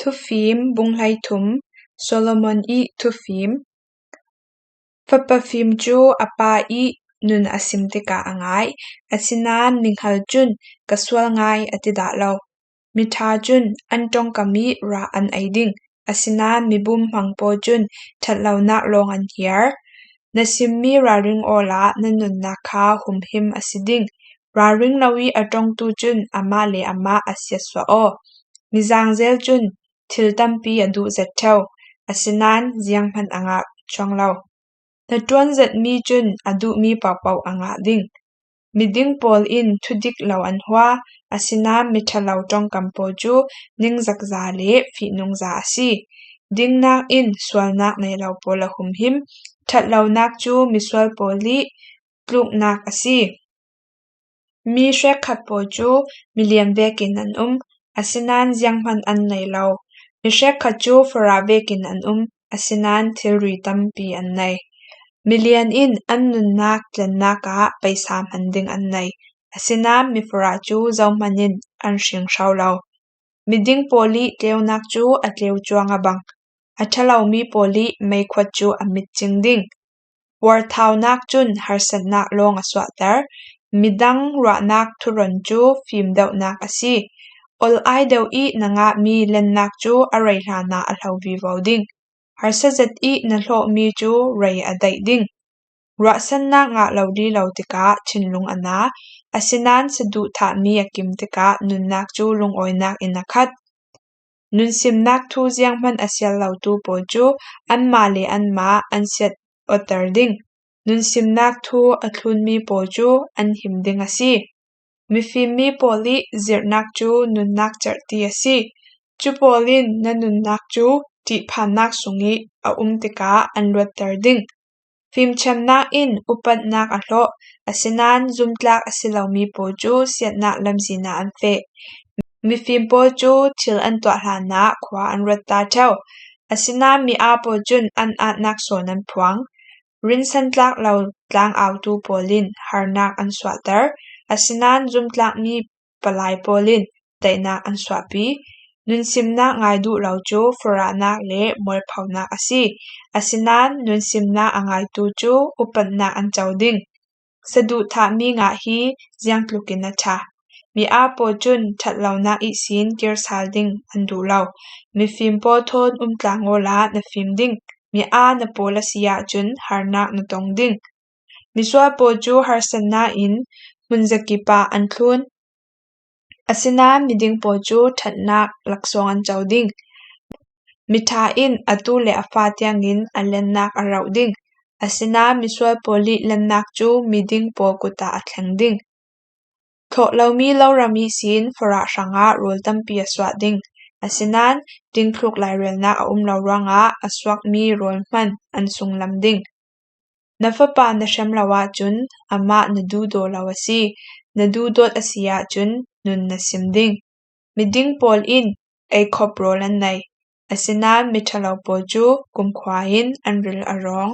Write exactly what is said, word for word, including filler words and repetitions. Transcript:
Thufim bung hleithum. Solomon ih thufim. Fapa fim cu a pa ih nun a sim tikah a ngai, asinain mihngal cun, "Ka sual ngai," a ti dah lo. Miṭha cun an ṭongkam ih rah an ei ding, asinain mibum hmang pawl cun ṭhatlonak lawng an hiar. Na simmi ralring awla na nunnak kha humhim a si ding. Ralring lo ih a ṭongtu cun amah le amah a siatsuah aw. Mizang zel cun thil tampi a duh zet ṭheu, asinain zianghman a ngah cuang lo. Na ṭuan zetmi cun a duhmi pohpoh a ngah ding. Miding pawl in thudik lo an hua, asinain miṭhalo ṭongkam pawl cu ningzakza le fihnungza a si. Dingnak in sualnak nei lo pawl a humhim, ṭhatlonak cu misual pawl ih tluknak a si. Mi hrekkhat pawl cu milian vekin an um, asinain zianghman an nei lo. Mi hrekkhat cu farah vekin an um, asinain thilri tampi an nei. Milian in an nunnak tlennak ah peisa hman ding an nei, asinain mifarah cu zohman in an hring hro lo. Miding pawl ih tleunak cu a tleu cuang a bang, a ṭhalomi pawl ih meikhuat cu a mit cing ding. Puarthaunak cun harsatnak lawng a suahter, midang ruahnak thuron cu fim deuhnak a si. Ol ai deuh ih na ngahmi lennak cu a rei hlanah a hlo vivo ding. Harsa zet ih na hlawhmi cu rei a daih ding. Ruahsannak ngah lo lilo tikah thinlung a na, asinain saduhthahmi a kim tikah nunnak cu lungawinak in a khat. Nunsimnak thu zianghman a sial lotu pawl cu anmah le anmah an siat awter ding. Nunsimnak thu a thlunmi pawl cu an him ding a si. Mifimmi pawl ih zirhnak cu nunnak cerhti a si. Cu pawl in na nunnak cu ṭihphannak sungih a um tikah an luatter ding. Fimthiamnak in upatnak a hlawh, asinain zumtlak a si lomi pawl cu siatnak lamzin ah an feh. Mifim pawl cu thil an tuah hlanah khua an ruat ta ṭheu, asinain mi aa pawl cun an aatnak sawn an phuang. Rinsan tlak lo tlang autu pawl in harnak an suahter, asinain zumtlakmi palai pawl in daihnak an suahpi. Nunsimnak ngai duh lo cu farahnak le mualphonak a si, asinain nunsimnak a ngaitu cu upatnak an co ding. Saduhthahmi ngah hi ziangtlukin a ṭha. Mi aa pawl cun ṭhatlonak ihsin kir sal ding an duh lo. Mifim pawl thawn um tlang awla na fim ding. Mi aa na pawl a si ahcun harnak na tong ding. Misual pawl cu harsatnak in hmun zakip ah an thlun, asinain miding pawl cu ṭhatnak laksawng an co ding. Miṭha in atu le a fa tiangin a lennak a rauh ding, asinain misual pawl ih lennak cu miding pawl kut ah a thleng ding. Thlawh lomi loram ihsin farah hrangah rawl tampi a suah ding, asinain dingthluk lairelnak a um lo ruangah a suakmi rawl hman an sunglam ding. Na fapa na hrem lo ahcun amah na duhdaw lo a si, na duhdawt a si ahcun nun na sim ding. Miding pawl in eikhop rawl an nei, asinain miṭhalo pawl cu kumkhua in an ril a rawng.